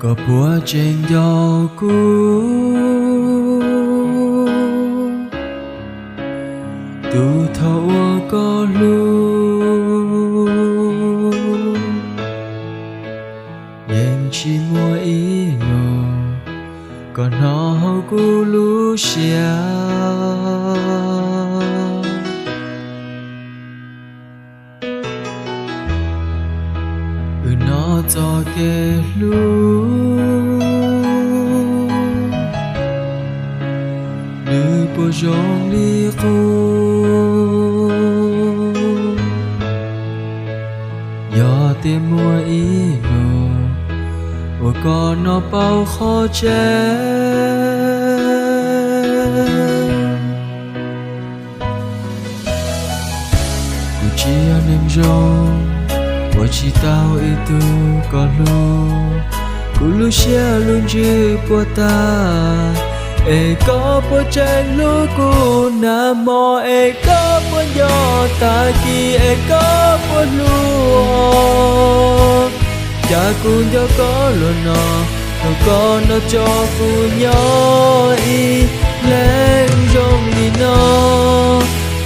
Koj puas tseem nco kuv, tus thaum uas koj hlub? Yeej tsis muaj ib nus koj hnov hauv kuv lub siab. Wb nyob txoj kev hlub, nws puas zoo li qub? Yog tias muaj ib nus uas koj nyob paub qhov tseeb, kuv tsis yog neeg zoo uas tsis tau ib tug koj hlub. Kuv lub siab lub ntsws puas tag, es koj puas tseem hlub kuv nag hmo? Es koj puas nco tag kis? Es koj puas hlub? Cas kuv nco koj luaj no, thaum koj nrog tso kuv nyob ib leeg zoo li no.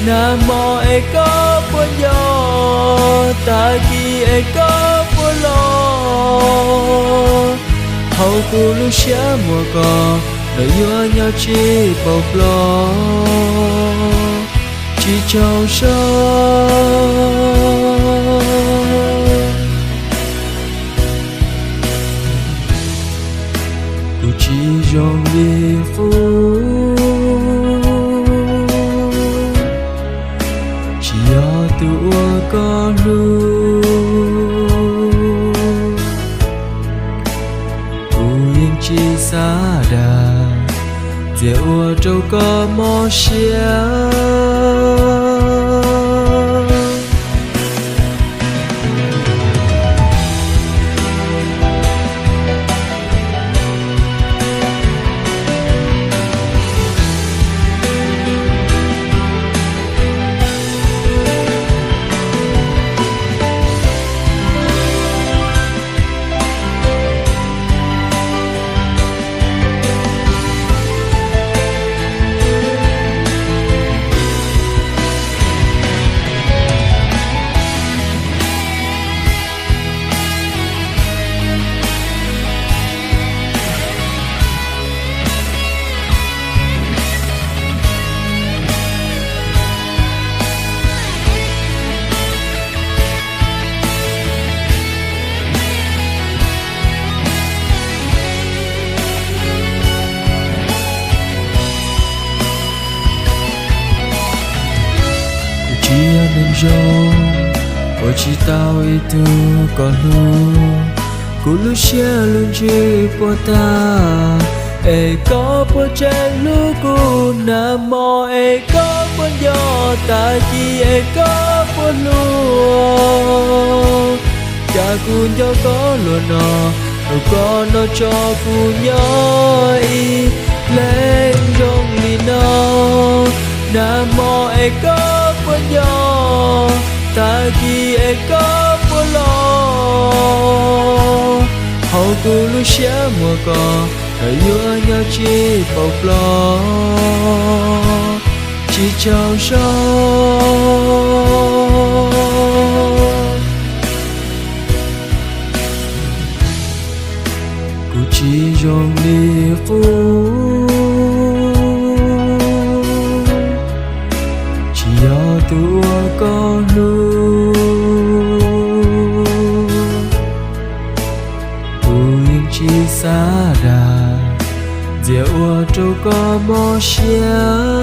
Nag hmo es koj puas nco tag kis? Es koj puas los? Hauv kuv lub siab muaj koj, lawv yuav nyob tsis paub ploj, tsis tsaug zog. Kuv tsis zoo li qub, tsis yog tus uas koj hlub. Kuv yeej tsis xav dag, txiav ua rau koj mob siab. Kuv tsis yog neeg zoo uas tsis tau ib tug koj hlub. Kuv lub siab lub ntsws puas tag, es koj puas tseem hlub kuv nag hmo? Es koj puas nco tag kis? Es koj puas hlub? Cas kuv nco koj luaj no, thaum koj nrog tso kuv nyob ib leeg zoo li no. Nag hmo es koj puas nco tag kis? Es koj puas los? Hauv kuv lub siab muaj koj, lawv yuav nyob tsis paub ploj, tsis tsaug zog. Kuv tsis zoo li qub, tsis yog tus uas koj hlub. Kuv yeej tsis xav dag, txiav ua rau koj mob siab.